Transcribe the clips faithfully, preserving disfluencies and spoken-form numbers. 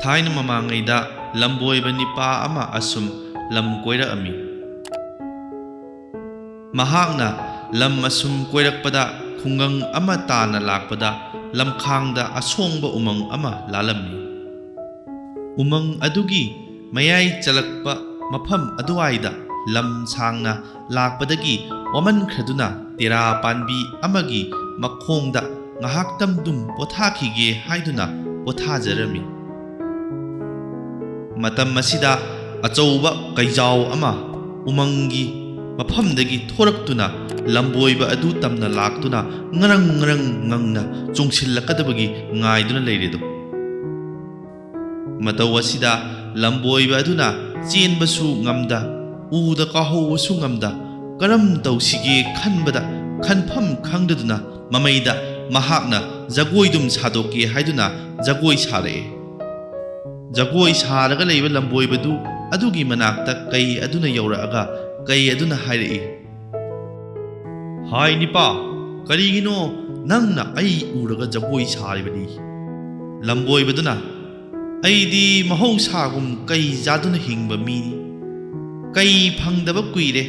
ꯊꯥꯏꯅ ꯃꯃꯥꯡꯉꯩꯗ ꯂꯝꯕꯣꯏꯕ ꯅꯤꯄꯥ ꯑꯃ ꯑꯁꯨꯝ ꯂꯝ ꯀꯣꯏꯔꯛꯑꯝꯃꯤ꯫ ꯃꯍꯥꯛꯅ ꯂꯝ ꯑꯁꯨꯝ ꯀꯣꯏꯔꯛꯄꯗ ꯈꯨꯡꯒꯪ ꯑꯃ ꯇꯥꯟꯅ ꯂꯥꯛꯄꯗ ꯂꯝꯈꯥꯡꯗ ꯑꯁꯣꯡꯕ ꯎꯃꯪ ꯑꯃ ꯂꯥꯜꯂꯝꯃꯤ꯫ ꯎꯃꯪ ꯑꯗꯨꯒꯤ ꯃꯌꯥꯏ ꯆꯜꯂꯛꯄ ꯃꯐꯝ ꯑꯗꯨꯋꯥꯏꯗ ꯂꯝ ꯁꯥꯡꯅ ꯂꯥꯛꯄꯗꯒꯤ ꯋꯥꯃꯟꯈ꯭ꯔꯗꯨꯅ ꯇꯦꯔꯥ ꯄꯥꯟꯕꯤ ꯑꯃꯒꯤ ꯃꯈꯣꯡꯗ ꯉꯥꯏꯍꯥꯛꯇꯪꯗꯨꯝ ꯄꯣꯊꯥꯈꯤꯒꯦ ꯍꯥꯏꯗꯨꯅ ꯄꯣꯊꯥꯖꯔꯝꯃꯤ꯫ ꯃꯇꯝ ꯑꯁꯤꯗ ꯑꯆꯧꯕ ꯀꯩꯖꯥꯎ ꯑꯃ ꯎꯃꯪꯒꯤ ꯃꯐꯝꯗꯒꯤ ꯊꯣꯔꯛꯇꯨꯅ ꯂꯝꯕꯣꯏꯕ ꯑꯗꯨ ꯇꯝꯅ ꯂꯥꯛꯇꯨꯅ ꯉꯔꯪ ꯉꯔꯪ ꯉꯪꯅ ꯆꯣꯡꯁꯤꯜꯂꯛꯀꯗꯕꯒꯤ ꯉꯥꯏꯗꯨꯅ ꯂꯩꯔꯦꯗꯣ꯫ ꯃꯇꯧ ꯑꯁꯤꯗ ꯂꯝꯕꯣꯏꯕ ꯑꯗꯨꯅ ꯆꯦꯟꯕꯁꯨ ꯉꯝꯗ, ꯎꯗ ꯀꯥꯍꯧꯕꯁꯨ ꯉꯝꯗ, ꯀꯔꯝ ꯇꯧꯁꯤꯒꯦ ꯈꯟꯕꯗ ꯈꯟꯐꯝ ꯈꯪꯗꯗꯨꯅ ꯃꯃꯩꯗ ꯃꯍꯥꯛꯅ ꯖꯒꯣꯏꯗꯨꯝ ꯁꯥꯗꯣꯛꯀꯦ ꯍꯥꯏꯗꯨꯅ ꯖꯒꯣꯏ ꯁꯥꯔꯛꯑꯦ꯫ ꯖꯒꯣꯏ ꯁꯥꯔꯒ ꯂꯩꯕ ꯂꯝꯕꯣꯏꯕꯗꯨ ꯑꯗꯨꯒꯤ ꯃꯅꯥꯛꯇ ꯀꯩ ꯑꯗꯨꯅ ꯌꯧꯔꯛꯑꯒ ꯀꯩ ꯑꯗꯨꯅ ꯍꯥꯏꯔꯛꯏ, "ꯍꯥꯏ ꯅꯤꯄꯥ, ꯀꯔꯤꯒꯤꯅꯣ ꯅꯪꯅ ꯑꯩ ꯎꯔꯒ ꯖꯒꯣꯏ ꯁꯥꯔꯤꯕꯗꯤ?" ꯂꯝꯕꯣꯏꯕꯗꯨꯅ, "ꯑꯩꯗꯤ ꯃꯍꯧꯁꯥꯒꯨꯝ ꯀꯩ ꯆꯥꯗꯨꯅ ꯍꯤꯡꯕ ꯃꯤꯅꯤ꯫ ꯀꯩ ꯐꯪꯗꯕ ꯀꯨꯏꯔꯦ꯫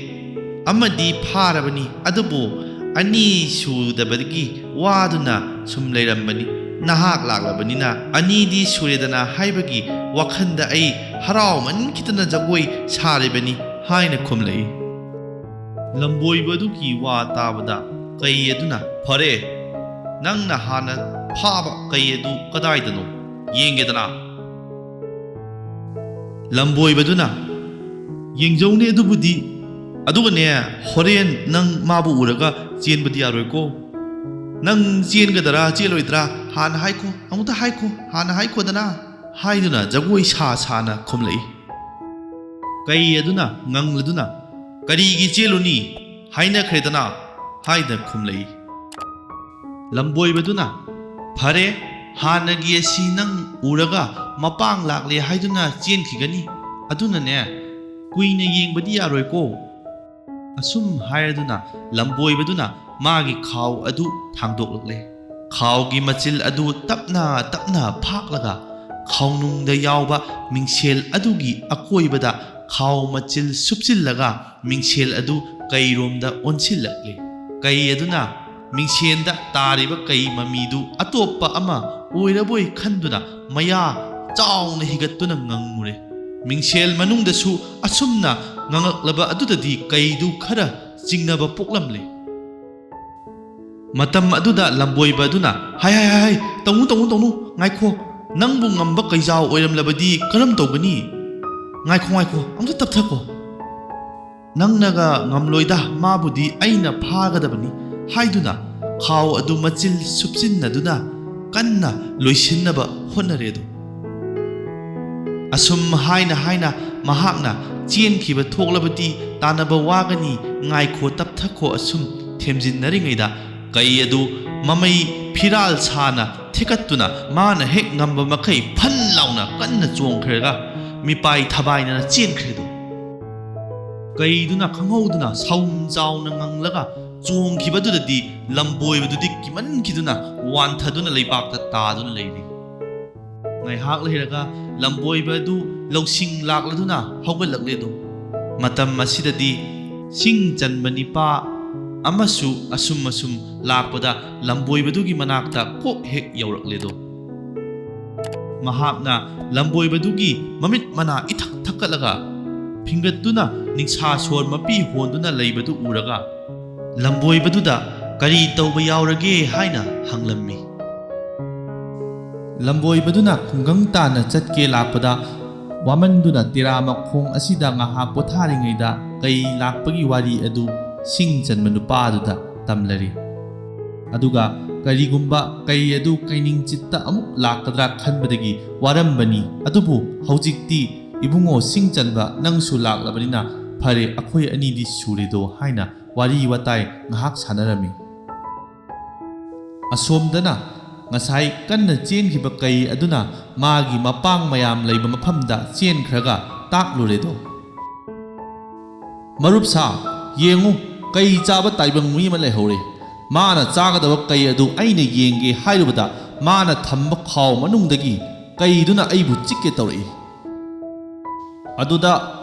ꯑꯃꯗꯤ ꯐꯥꯔꯕꯅꯤ, ꯑꯗꯨꯕꯨ ꯑꯅꯤ ꯁꯨꯗꯕꯗꯒꯤ ꯋꯥꯗꯨꯅ ꯁꯨꯝ ꯂꯩꯔꯝꯕꯅꯤ꯫ ꯅꯍꯥꯛ ꯂꯥꯛꯂꯕꯅꯤꯅ ꯑꯅꯤꯗꯤ ꯁꯨꯔꯦꯗꯅ ꯍꯥꯏꯕꯒꯤ ꯋꯥꯈꯜꯗ ꯑꯩ ꯍꯔꯥꯎꯃꯟꯈꯤꯗꯅ ꯖꯒꯣꯏ ꯁꯥꯔꯤꯕꯅꯤ" ꯍꯥꯏꯅ ꯈꯨꯝꯂꯛꯏ꯫ ꯂꯝꯕꯣꯏꯕ ꯑꯗꯨꯒꯤ ꯋꯥ ꯇꯥꯕꯗ ꯀꯩ ꯑꯗꯨꯅ, "ꯐꯔꯦ, ꯅꯪꯅ ꯍꯥꯟꯅ ꯐꯥꯕ ꯀꯩ ꯑꯗꯨ ꯀꯗꯥꯏꯗꯅꯣ? ꯌꯦꯡꯒꯦꯗꯅ?" ꯂꯝꯕꯣꯏꯕꯗꯨꯅ, "ꯌꯦꯡꯖꯧꯅꯦ ꯑꯗꯨꯕꯨꯗꯤ꯫ ꯑꯗꯨꯒꯅꯦ, ꯍꯣꯔꯦꯟ ꯅꯪ ꯃꯥꯕꯨ ꯎꯔꯒ ꯆꯦꯟꯕꯗꯤ ꯌꯥꯔꯣꯏꯀꯣ꯫ ꯅꯪ ꯆꯦꯟꯒꯗ꯭ꯔꯥ ꯆꯦꯜꯂꯣꯏꯗ꯭ꯔꯥ ꯍꯥꯟꯅ ꯍꯥꯏꯈꯣ, ꯑꯃꯨꯛꯇ ꯍꯥꯏꯈꯣ, ꯍꯥꯟꯅ ꯍꯥꯏꯈꯣꯗꯅ" ꯍꯥꯏꯗꯨꯅ ꯖꯒꯣꯏ ꯁꯥ ꯁꯥꯅ ꯈꯨꯝꯂꯛꯏ꯫ ꯀꯩ ꯑꯗꯨꯅ ꯉꯪꯂꯗꯨꯅ, "ꯀꯔꯤꯒꯤ ꯆꯦꯜꯂꯨꯅꯤ? ꯍꯥꯏꯅꯈ꯭ꯔꯦꯗꯅ" ꯍꯥꯏꯗꯨꯅ ꯈꯨꯝꯂꯛꯏ꯫ ꯂꯝꯕꯣꯏꯕꯗꯨꯅ, "ꯐꯔꯦ, ꯍꯥꯟꯅꯒꯤ ꯑꯁꯤ ꯅꯪ ꯎꯔꯒ ꯃꯄꯥꯡ ꯂꯥꯛꯂꯦ ꯍꯥꯏꯗꯨꯅ ꯆꯦꯟꯈꯤꯒꯅꯤ꯫ ꯑꯗꯨꯅꯅꯦ, ꯀꯨꯏꯅ ꯌꯦꯡꯕꯗꯤ ꯌꯥꯔꯣꯏꯀꯣ"꯫ ꯑꯁꯨꯝ ꯍꯥꯏꯔꯗꯨꯅ ꯂꯝꯕꯣꯏꯕꯗꯨꯅ ꯃꯥꯒꯤ ꯈꯥꯎ ꯑꯗꯨ ꯊꯥꯡꯗꯣꯛꯂꯛꯂꯦ꯫ ꯈꯥꯎꯒꯤ ꯃꯆꯤꯜ ꯑꯗꯨ ꯇꯞꯅ ꯇꯞꯅ ꯐꯥꯛꯂꯒ ꯈꯥꯎꯅꯨꯡꯗ ꯌꯥꯎꯕ ꯃꯤꯡꯁꯦꯜ ꯑꯗꯨꯒꯤ ꯑꯀꯣꯏꯕꯗ ꯈꯥꯎ ꯃꯆꯤꯜ ꯁꯨꯞꯆꯤꯜꯂꯒ ꯃꯤꯡꯁꯦꯜ ꯑꯗꯨ ꯀꯩꯔꯣꯝꯗ ꯑꯣꯟꯁꯤꯜꯂꯛꯂꯦ꯫ ꯀꯩ ꯑꯗꯨꯅ ꯃꯤꯡꯁꯦꯜꯗ ꯇꯥꯔꯤꯕ ꯀꯩ ꯃꯃꯤꯗꯨ ꯑꯇꯣꯞꯄ ꯑꯃ ꯑꯣꯏꯔꯕꯣꯏ ꯈꯟꯗꯨꯅ ꯃꯌꯥ ꯆꯥꯎꯅ ꯍꯤꯒꯠꯇꯨꯅ ꯉꯪꯉꯨꯔꯦ꯫ ꯃꯤꯡꯁꯦꯜ ꯃꯅꯨꯡꯗꯁꯨ ꯑꯁꯨꯝꯅ ꯉꯪꯉꯛꯂꯕ ꯑꯗꯨꯗꯗꯤ ꯀꯩꯗꯨ ꯈꯔ ꯆꯤꯡꯅꯕ ꯄꯣꯛꯂꯝꯂꯦ꯫ ꯃꯇꯝ ꯑꯗꯨꯗ ꯂꯝꯕꯣꯏꯕ ꯑꯗꯨꯅ, "ꯍꯥꯏ, ꯍꯥꯏ, ꯍꯥꯏ, ꯍꯥꯏ, ꯇꯧꯅꯨ, ꯇꯧꯅꯨ, ꯇꯧꯅꯨ, ꯉꯥꯏꯈꯣ, ꯅꯪꯕꯨ ꯉꯝꯕ ꯀꯩꯖꯥꯎ ꯑꯣꯏꯔꯝꯂꯕꯗꯤ ꯀꯔꯝ ꯇꯧꯒꯅꯤ? ꯉꯥꯏꯈꯣ, ꯉꯥꯏꯈꯣ, ꯑꯝꯇ ꯇꯞꯊꯈꯣ꯫ ꯅꯪꯅꯒ ꯉꯝꯂꯣꯏꯗ, ꯃꯥꯕꯨꯗꯤ ꯑꯩꯅ ꯐꯥꯒꯗꯕꯅꯤ" ꯍꯥꯏꯗꯨꯅ ꯈꯥꯎ ꯑꯗꯨ ꯃꯆꯤꯜ ꯁꯨꯞꯆꯤꯟꯅꯗꯨꯅ ꯀꯟꯅ ꯂꯣꯏꯁꯤꯟꯅꯕ ꯍꯣꯠꯅꯔꯦ ꯑꯗꯨ꯫ ꯑꯁꯨꯝ ꯍꯥꯏꯅ ꯍꯥꯏꯅ ꯃꯍꯥꯛꯅ ꯆꯦꯟꯈꯤꯕ ꯊꯣꯛꯂꯕꯗꯤ ꯇꯥꯟꯅꯕ ꯋꯥꯒꯅꯤ, ꯉꯥꯏꯈꯣ, ꯇꯞꯊꯈꯣ, ꯑꯁꯨꯝ ꯊꯦꯝꯖꯤꯟꯅꯔꯤꯉꯩꯗ ꯀꯩ ꯑꯗꯨ ꯃꯃꯩ ꯐꯤꯔꯥꯜ ꯁꯥꯅ ꯊꯦꯀꯠꯇꯨꯅ ꯃꯥꯅ ꯍꯦꯛ ꯉꯝꯕ ꯃꯈꯩ ꯐꯟ ꯂꯥꯎꯅ ꯀꯟꯅ ꯆꯣꯡꯈ꯭ꯔꯒ ꯃꯤꯄꯥꯏ ꯊꯕꯥꯏꯅꯅ ꯆꯦꯟꯈ꯭ꯔꯦ ꯑꯗꯨ꯫ ꯀꯩꯗꯨꯅ ꯈꯪꯍꯧꯗꯅ ꯁꯥꯎꯝ ꯆꯥꯎꯅ ꯉꯪꯂꯒ ꯆꯣꯡꯈꯤꯕꯗꯨꯗꯗꯤ ꯂꯝꯕꯣꯏꯕꯗꯨꯗꯤ ꯀꯤꯃꯟꯈꯤꯗꯨꯅ ꯋꯥꯟꯊꯗꯨꯅ ꯂꯩꯕꯥꯛꯇ ꯇꯥꯗꯨꯅ ꯂꯩꯔꯤ꯫ ꯉꯥꯏꯍꯥꯛ ꯂꯩꯔꯒ ꯂꯝꯕꯣꯏꯕ ꯑꯗꯨ ꯂꯧꯁꯤꯡ ꯂꯥꯛꯂꯗꯨꯅ ꯍꯧꯒꯠꯂꯛꯂꯦ ꯑꯗꯨ꯫ ꯃꯇꯝ ꯑꯁꯤꯗꯗꯤ ꯁꯤꯡ ꯆꯟꯕ ꯅꯤꯄꯥ ꯑꯃꯁꯨ ꯑꯁꯨꯝ ꯑꯁꯨꯝ ꯂꯥꯛꯄꯗ ꯂꯝꯕꯣꯏꯕꯗꯨꯒꯤ ꯃꯅꯥꯛꯇ ꯀꯣꯛ ꯍꯦꯛ ꯌꯧꯔꯛꯂꯦ ꯑꯗꯨ꯫ ꯃꯍꯥꯛꯅ ꯂꯝꯕꯣꯏꯕꯗꯨꯒꯤ ꯃꯃꯤꯠ ꯃꯅꯥ ꯏꯊꯛ ꯊꯛꯀꯠꯂꯒ ꯐꯤꯡꯒꯠꯇꯨꯅ ꯅꯤꯡꯁꯥ ꯁꯣꯔ ꯃꯄꯤ ꯍꯣꯟꯗꯨꯅ ꯂꯩꯕꯗꯨ ꯎꯔꯒ ꯂꯝꯕꯣꯏꯕꯗꯨꯗ "ꯀꯔꯤ ꯇꯧꯕ ꯌꯥꯎꯔꯒꯦ?" ꯍꯥꯏꯅ ꯍꯪꯂꯝꯃꯤ꯫ ꯂꯝꯕꯣꯏꯕꯗꯨꯅ ꯈꯨꯡꯒꯪ ꯇꯥꯟꯅ ꯆꯠꯀꯦ ꯂꯥꯛꯄꯗ ꯋꯥꯃꯟꯗꯨꯅ ꯇꯦꯔꯥ ꯃꯈꯣꯡ ꯑꯁꯤꯗ ꯉꯥꯏꯍꯥꯛ ꯄꯣꯊꯥꯔꯤꯉꯩꯗ ꯀꯩ ꯂꯥꯛꯄꯒꯤ ꯋꯥꯔꯤ ꯑꯗꯨ ꯁꯤꯡ ꯆꯟꯕ ꯅꯨꯄꯥ ꯑꯗꯨꯗ ꯇꯝꯂꯔꯤ꯫ ꯑꯗꯨꯒ ꯀꯔꯤꯒꯨꯝꯕ ꯀꯩ ꯑꯗꯨ ꯀꯩꯅꯤꯡꯆꯤꯠꯇ ꯑꯃꯨꯛ ꯂꯥꯛꯀꯗ꯭ꯔꯥ ꯈꯟꯕꯗꯒꯤ ꯋꯥꯔꯝꯕꯅꯤ꯫ ꯑꯗꯨꯕꯨ ꯍꯧꯖꯤꯛꯇꯤ "ꯏꯕꯨꯡꯉꯣ ꯁꯤꯡ ꯆꯟꯕ, ꯅꯪꯁꯨ ꯂꯥꯛꯂꯕꯅꯤꯅ ꯐꯔꯦ, ꯑꯩꯈꯣꯏ ꯑꯅꯤꯗꯤ ꯁꯨꯔꯦꯗꯣ" ꯍꯥꯏꯅ ꯋꯥꯔꯤ ꯋꯥꯇꯥꯏ ꯉꯥꯏꯍꯥꯛ ꯁꯥꯟꯅꯔꯝꯃꯤ꯫ ꯑꯁꯣꯝꯗꯅ ꯉꯁꯥꯏ ꯀꯟꯅ ꯆꯦꯟꯈꯤꯕ ꯀꯩ ꯑꯗꯨꯅ ꯃꯥꯒꯤ ꯃꯄꯥꯡ ꯃꯌꯥꯝ ꯂꯩꯕ ꯃꯐꯝꯗ ꯆꯦꯟꯈ꯭ꯔꯒ ꯇꯥꯛꯂꯨꯔꯦꯗꯣ꯫ "ꯃꯔꯨꯞ ꯁꯥ, ꯌꯦꯡꯉꯨ, ꯀꯩ ꯆꯥꯕ ꯇꯥꯏꯕꯪ ꯃꯤ ꯑꯃ ꯂꯩꯍꯧꯔꯦ꯫ ꯃꯥꯅ ꯆꯥꯒꯗꯕ ꯀꯩ ꯑꯗꯨ ꯑꯩꯅ ꯌꯦꯡꯒꯦ" ꯍꯥꯏꯔꯨꯕꯗ ꯃꯥꯅ ꯊꯝꯕ ꯈꯥꯎ ꯃꯅꯨꯡꯗꯒꯤ ꯀꯩꯗꯨꯅ ꯑꯩꯕꯨ ꯆꯤꯛꯀꯦ ꯇꯧꯔꯛꯏ꯫ ꯑꯗꯨꯗ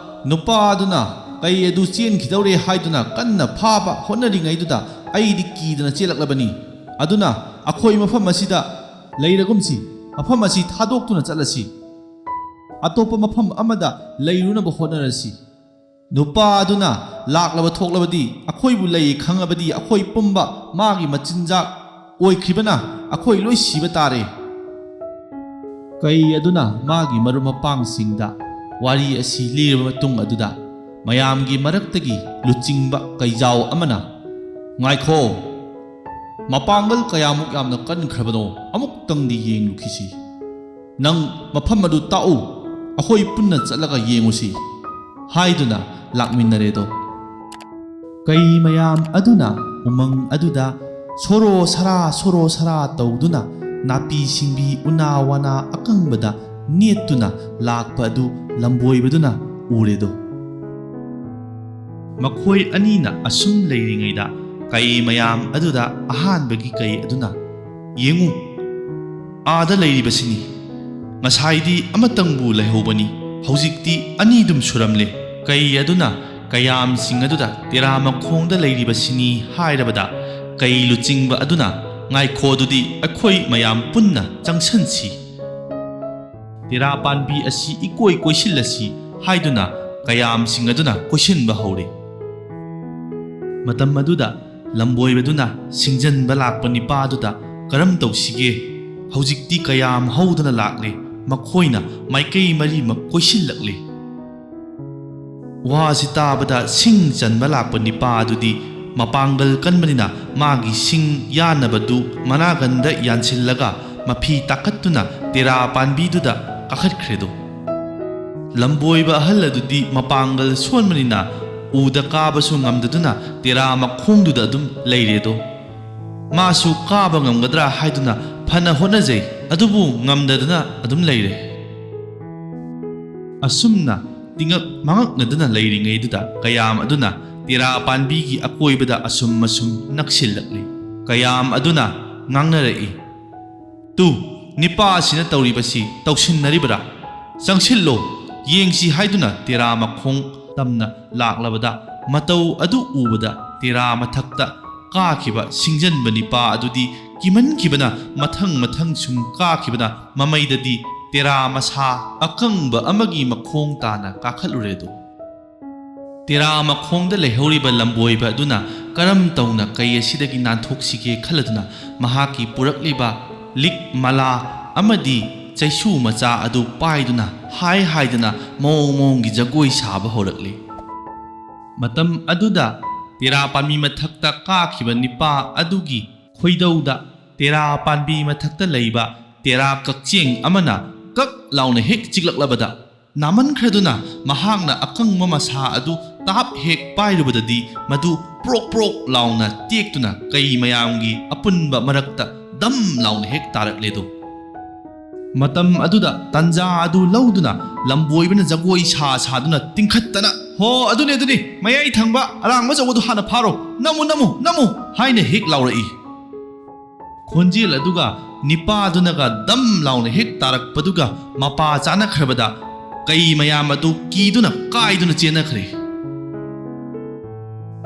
ꯅꯨꯄꯥ ꯑꯗꯨꯅ ꯀꯩ ꯑꯗꯨ ꯆꯦꯟꯈꯤꯗꯧꯔꯦ ꯍꯥꯏꯗꯨꯅ ꯀꯟꯅ ꯐꯥꯕ ꯍꯣꯠꯅꯔꯤꯉꯩꯗꯨꯗ ꯑꯩꯗꯤ ꯀꯤꯗꯅ ꯆꯦꯜꯂꯛꯂꯕꯅꯤ꯫ ꯑꯗꯨꯅ ꯑꯩꯈꯣꯏ ꯃꯐꯝ ꯑꯁꯤꯗ ꯂꯩꯔꯒꯨꯝꯁꯤ, ꯃꯐꯝ ꯑꯁꯤ ꯊꯥꯗꯣꯛꯇꯨꯅ ꯆꯠꯂꯁꯤ, ꯑꯇꯣꯞꯄ ꯃꯐꯝ ꯑꯃꯗ ꯂꯩꯔꯨꯅꯕ ꯍꯣꯠꯅꯔꯁꯤ꯫ ꯅꯨꯄꯥ ꯑꯗꯨꯅ ꯂꯥꯛꯂꯕ ꯊꯣꯛꯂꯕꯗꯤ, ꯑꯩꯈꯣꯏꯕꯨ ꯂꯩ ꯈꯪꯉꯕꯗꯤ, ꯑꯩꯈꯣꯏ ꯄꯨꯝꯕ ꯃꯥꯒꯤ ꯃꯆꯤꯟꯖꯥꯛ ꯑꯣꯏꯈ꯭ꯔꯤꯕꯅ ꯑꯩꯈꯣꯏ ꯂꯣꯏ ꯁꯤꯕ ꯇꯥꯔꯦ꯫ ꯀꯩ ꯑꯗꯨꯅ ꯃꯥꯒꯤ ꯃꯔꯨꯞ ꯃꯄꯥꯡꯁꯤꯡꯗ ꯋꯥꯔꯤ ꯑꯁꯤ ꯂꯤꯔꯕ ꯃꯇꯨꯡ ꯑꯗꯨꯗ, ꯃꯌꯥꯝꯒꯤ ꯃꯔꯛꯇꯒꯤ ꯂꯨꯆꯤꯡꯕ ꯀꯩꯖꯥꯎ ꯑꯃꯅ, "ꯉꯥꯏꯈꯣ, ꯃꯄꯥꯡꯒꯜ ꯀꯌꯥꯃꯨꯛ ꯌꯥꯝꯅ ꯀꯟꯈ꯭ꯔꯕꯅꯣ, ꯑꯃꯨꯛꯇꯪꯗꯤ ꯌꯦꯡꯂꯨꯈꯤꯁꯤ꯫ ꯅꯪ ꯃꯐꯝ ꯑꯗꯨ ꯇꯥꯛꯎ, ꯑꯩꯈꯣꯏ ꯄꯨꯟꯅ ꯆꯠꯂꯒ ꯌꯦꯡꯉꯨꯁꯤ" ꯍꯥꯏꯗꯨꯅ ꯂꯥꯛꯃꯤꯟꯅꯔꯦꯗꯣ꯫ ꯀꯩ ꯃꯌꯥꯝ ꯑꯗꯨꯅ ꯎꯃꯪ ꯑꯗꯨꯗ ꯁꯣꯔꯣ ꯁꯔꯥ, ꯁꯣꯔꯣ ꯁꯔꯥ ꯇꯧꯗꯨꯅ, ꯅꯥꯄꯤ ꯁꯤꯡꯕꯤ, ꯎꯅꯥ ꯋꯥꯅꯥ ꯑꯀꯪꯕꯗ ꯅꯦꯠꯇꯨꯅ ꯂꯥꯛꯄ ꯑꯗꯨ ꯂꯝꯕꯣꯏꯕꯗꯨꯅ ꯎꯔꯦꯗꯣ꯫ ꯃꯈꯣꯏ ꯑꯅꯤꯅ ꯑꯁꯨꯝ ꯂꯩꯔꯤꯉꯩꯗ, ꯀꯩ ꯃꯌꯥꯝ ꯑꯗꯨꯗ ꯑꯍꯥꯟꯕꯒꯤ ꯀꯩ ꯑꯗꯨꯅ, "ꯌꯦꯡꯉꯨ, ꯑꯥꯗ ꯂꯩꯔꯤꯕꯁꯤꯅꯤ꯫ ꯉꯁꯥꯏꯗꯤ ꯑꯃꯇꯪꯕꯨ ꯂꯩꯍꯧꯕꯅꯤ, ꯍꯧꯖꯤꯛꯇꯤ ꯑꯅꯤꯗꯨꯝ ꯁꯨꯔꯝꯂꯦ꯫" ꯀꯩ ꯑꯗꯨꯅ ꯀꯌꯥꯝꯁꯤꯡ ꯑꯗꯨꯗ, "ꯇꯦꯔꯥ ꯃꯈꯣꯡꯗ ꯂꯩꯔꯤꯕꯁꯤꯅꯤ" ꯍꯥꯏꯔꯕꯗ, ꯀꯩ ꯂꯨꯆꯤꯡꯕ ꯑꯗꯨꯅ, "ꯉꯥꯏꯈꯣ, ꯑꯗꯨꯗꯤ ꯑꯩꯈꯣꯏ ꯃꯌꯥꯝ ꯄꯨꯟꯅ ꯆꯪꯁꯟꯁꯤ꯫" "ꯇꯦꯔꯥ ꯄꯥꯟꯕꯤ ꯑꯁꯤ ꯏꯀꯣꯏ ꯀꯣꯏꯁꯤꯜꯂꯁꯤ" ꯍꯥꯏꯗꯨꯅ ꯀꯌꯥꯝꯁꯤꯡ ꯑꯗꯨꯅ ꯀꯣꯏꯁꯤꯟꯕ ꯍꯧꯔꯦ꯫ ꯃꯇꯝ ꯑꯗꯨꯗ ꯂꯝꯕꯣꯏꯕꯗꯨꯅ ꯁꯤꯡꯖꯟꯕ ꯂꯥꯛꯄ ꯅꯤꯄꯥꯗꯨꯗ, "ꯀꯔꯝ ꯇꯧꯁꯤꯒꯦ? ꯍꯧꯖꯤꯛꯇꯤ ꯀꯌꯥꯝ ꯍꯧꯗꯨꯅ ꯂꯥꯛꯂꯦ, ꯃꯈꯣꯏꯅ ꯃꯥꯏꯀꯩ ꯃꯔꯤꯃꯛ ꯀꯣꯏꯁꯤꯜꯂꯛꯂꯦ꯫" ꯋꯥꯁꯤ ꯇꯥꯕꯗ ꯁꯤꯡ ꯆꯟꯕ ꯂꯥꯛꯄ ꯅꯤꯄꯥ ꯑꯗꯨꯗꯤ ꯃꯄꯥꯡꯒꯜ ꯀꯟꯕꯅꯤꯅ ꯃꯥꯒꯤ ꯁꯤꯡ ꯌꯥꯟꯅꯕꯗꯨ ꯃꯅꯥꯒꯟꯗ ꯌꯥꯟꯁꯤꯜꯂꯒ ꯃꯐꯤ ꯇꯥꯈꯠꯇꯨꯅ ꯇꯦꯔꯥ ꯄꯥꯟꯕꯤꯗꯨꯗ ꯀꯥꯈꯠꯈ꯭ꯔꯦꯗꯣ꯫ ꯂꯝꯕꯣꯏꯕ ꯑꯍꯜ ꯑꯗꯨꯗꯤ ꯃꯄꯥꯡꯒꯜ ꯁꯣꯟꯕꯅꯤꯅ ꯎꯗ ꯀꯥꯕꯁꯨ ꯉꯝꯗꯗꯨꯅ ꯇꯦꯔꯥ ꯃꯈꯣꯡꯗꯨꯗ ꯑꯗꯨꯝ ꯂꯩꯔꯦꯗꯣ꯫ ꯃꯥꯁꯨ ꯀꯥꯕ ꯉꯝꯒꯗ꯭ꯔꯥ ꯍꯥꯏꯗꯨꯅ ꯐꯅ ꯍꯣꯠꯅꯖꯩ, ꯑꯗꯨꯕꯨ ꯉꯝꯗꯗꯅ ꯑꯗꯨꯝ ꯂꯩꯔꯦ꯫ ꯑꯁꯨꯝꯅ ꯇꯤꯉꯛ ꯃꯉꯛꯅꯗꯨꯅ ꯂꯩꯔꯤꯉꯩꯗꯨꯗ ꯀꯌꯥꯝ ꯑꯗꯨꯅ ꯇꯦꯔꯥ ꯄꯥꯟꯕꯤꯒꯤ ꯑꯀꯣꯏꯕꯗ ꯑꯁꯨꯝ ꯑꯁꯨꯝ ꯅꯛꯁꯤꯜꯂꯛꯂꯤ꯫ ꯀꯌꯥꯝ ꯑꯗꯨꯅ ꯉꯥꯡꯅꯔꯛꯏ, "ꯇꯨ, "ꯅꯤꯄꯥ ꯑꯁꯤꯅ ꯇꯧꯔꯤꯕꯁꯤ ꯇꯧꯁꯤꯟꯅꯔꯤꯕꯔꯥ? ꯆꯪꯁꯤꯜꯂꯣ, ꯌꯦꯡꯁꯤ" ꯍꯥꯏꯗꯨꯅ ꯇꯦꯔꯥ ꯃꯈꯣꯡ ꯇꯝꯅ ꯂꯥꯛꯂꯕꯗ, ꯃꯇꯧ ꯑꯗꯨ ꯎꯕꯗ ꯇꯦꯔꯥ ꯃꯊꯛꯇ ꯀꯥꯈꯤꯕ ꯁꯤꯡꯖꯟꯕ ꯅꯤꯄꯥ ꯑꯗꯨꯗꯤ ꯀꯤꯃꯟꯈꯤꯕꯅ ꯃꯊꯪ ꯃꯊꯪ ꯁꯨꯝ ꯀꯥꯈꯤꯕꯅ, ꯃꯃꯩꯗꯗꯤ ꯇꯦꯔꯥ ꯃꯁꯥ ꯑꯀꯪꯕ ꯑꯃꯒꯤ ꯃꯈꯣꯡ ꯇꯥꯅ ꯀꯥꯈꯠꯂꯨꯔꯦꯗꯣ꯫ ꯇꯦꯔꯥ ꯃꯈꯣꯡꯗ ꯂꯩꯍꯧꯔꯤꯕ ꯂꯝꯕꯣꯏꯕ ꯑꯗꯨꯅ ꯀꯔꯝ ꯇꯧꯅ ꯀꯩ ꯑꯁꯤꯗꯒꯤ ꯅꯥꯟꯊꯣꯛꯁꯤꯒꯦ ꯈꯜꯂꯗꯨꯅ, ꯃꯍꯥꯛꯀꯤ ꯄꯨꯔꯛꯂꯤꯕ ꯂꯤꯛ ꯃꯂꯥ ꯑꯃꯗꯤ ꯆꯩꯁꯨ ꯃꯆꯥ ꯑꯗꯨ ꯄꯥꯏꯗꯨꯅ ꯍꯥꯏ ꯍꯥꯏꯗꯅ ꯃꯑꯣꯡ ꯃꯑꯣꯡꯒꯤ ꯖꯒꯣꯏ ꯁꯥꯕ ꯍꯧꯔꯛꯂꯤ꯫ ꯃꯇꯝ ꯑꯗꯨꯗ ꯇꯦꯔꯥ ꯄꯥꯝꯕꯤ ꯃꯊꯛꯇ ꯀꯥꯈꯤꯕ ꯅꯤꯄꯥ ꯑꯗꯨꯒꯤ ꯈꯣꯏꯗꯧꯗ ꯇꯦꯔꯥ ꯄꯥꯝꯕꯤ ꯃꯊꯛꯇ ꯂꯩꯕ ꯇꯦꯔꯥ ꯀꯛꯆꯦꯡ ꯑꯃꯅ ꯀꯛ ꯂꯥꯎꯅ ꯍꯦꯛ ꯆꯤꯛꯂꯛꯂꯕꯗ, ꯅꯥꯃꯟꯈ꯭ꯔꯗꯨꯅ ꯃꯍꯥꯛꯅ ꯑꯀꯪꯕ ꯃꯁꯥ ꯑꯗꯨ ꯇꯥꯞ ꯍꯦꯛ ꯄꯥꯏꯔꯨꯕꯗꯗꯤ, ꯃꯗꯨ ꯄ꯭ꯔꯣꯛ ꯄ꯭ꯔꯣꯛ ꯂꯥꯎꯅ ꯇꯦꯛꯇꯨꯅ ꯀꯩ ꯃꯌꯥꯝꯒꯤ ꯑꯄꯨꯟꯕ ꯃꯔꯛꯇ ꯗꯝ ꯂꯥꯎꯅ ꯍꯦꯛ ꯇꯥꯔꯛꯂꯦꯗꯣ꯫ ꯃꯇꯝ ꯑꯗꯨꯗ ꯇꯟꯖꯥ ꯑꯗꯨ ꯂꯧꯗꯨꯅ ꯂꯝꯕꯣꯏꯕꯅ ꯖꯒꯣꯏ ꯁꯥ ꯁꯥꯗꯨꯅ ꯇꯤꯡꯈꯠꯇꯅ, "ꯍꯣ, ꯑꯗꯨꯅꯤ, ꯑꯗꯨꯅꯤ, ꯃꯌꯥꯏ ꯊꯪꯕ ꯑꯔꯥꯡꯕ ꯑꯆꯧꯕꯗꯨ ꯍꯥꯟꯅ ꯐꯥꯔꯣ, ꯅꯝꯃꯨ, ꯅꯝꯃꯨ, ꯅꯝꯃꯨ" ꯍꯥꯏꯅ ꯍꯦꯛ ꯂꯥꯎꯔꯛꯏ꯫ ꯈꯣꯟꯖꯦꯜ ꯑꯗꯨꯒ ꯅꯤꯄꯥꯗꯨꯅꯒ ꯗꯝ ꯂꯥꯎꯅ ꯍꯦꯛ ꯇꯥꯔꯛꯄꯗꯨꯒ ꯃꯄꯥ ꯆꯥꯅꯈ꯭ꯔꯕꯗ, ꯀꯩ ꯃꯌꯥꯝ ꯑꯗꯨ ꯀꯤꯗꯨꯅ ꯀꯥꯏꯗꯨꯅ ꯆꯦꯟꯅꯈ꯭ꯔꯦ꯫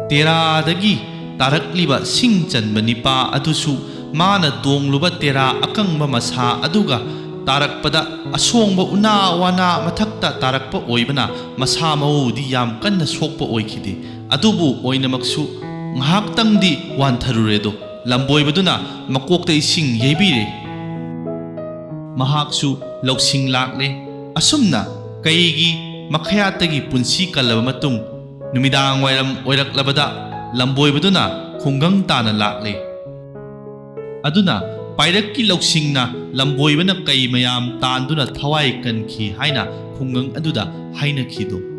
ꯇꯦꯔꯥꯗꯒꯤ ꯇꯥꯔꯛꯂꯤꯕ ꯁꯤꯡ ꯆꯟꯕ ꯅꯤꯄꯥ ꯑꯗꯨꯁꯨ ꯃꯥꯅ ꯇꯣꯡꯂꯨꯕ ꯇꯦꯔꯥ ꯑꯀꯪꯕ ꯃꯁꯥ ꯑꯗꯨꯒ ꯇꯥꯔꯛꯄꯗ, ꯑꯁꯣꯡꯕ ꯎꯅꯥ ꯋꯥꯅꯥ ꯃꯊꯛꯇ ꯇꯥꯔꯛꯄ ꯑꯣꯏꯕꯅ ꯃꯁꯥ ꯃꯎꯗꯤ ꯌꯥꯝ ꯀꯟꯅ ꯁꯣꯛꯄ ꯑꯣꯏꯈꯤꯗꯦ꯫ ꯑꯗꯨꯕꯨ ꯑꯣꯏꯅꯃꯛꯁꯨ ꯉꯥꯏꯍꯥꯛꯇꯪꯗꯤ ꯋꯥꯟꯊꯔꯨꯔꯦꯗꯣ꯫ ꯂꯝꯕꯣꯏꯕꯗꯨꯅ ꯃꯀꯣꯛꯇ ꯏꯁꯤꯡ ꯌꯩꯕꯤꯔꯦ꯫ ꯃꯍꯥꯛꯁꯨ ꯂꯧꯁꯤꯡ ꯂꯥꯛꯂꯦ꯫ ꯑꯁꯨꯝꯅ ꯀꯩꯒꯤ ꯃꯈꯌꯥꯠꯇꯒꯤ ꯄꯨꯟꯁꯤ ꯀꯜꯂꯕ ꯃꯇꯨꯡ, ꯅꯨꯃꯤꯗꯥꯡ ꯋꯥꯏꯔꯝ ꯑꯣꯏꯔꯛꯂꯕꯗ ꯂꯝꯕꯣꯏꯕꯗꯨꯅ ꯈꯨꯡꯒꯪ ꯇꯥꯅ ꯂꯥꯛꯂꯦ꯫ ꯑꯗꯨꯅ ꯄꯥꯏꯔꯛꯀꯤ ꯂꯧꯁꯤꯡꯅ ꯂꯝꯕꯣꯏꯕꯅ ꯀꯩ ꯃꯌꯥꯝ ꯇꯥꯟꯗꯨꯅ ꯊꯋꯥꯏ ꯀꯟꯈꯤ ꯍꯥꯏꯅ ꯈꯨꯡꯒꯪ ꯑꯗꯨꯗ ꯍꯥꯏꯅꯈꯤꯗꯣ꯫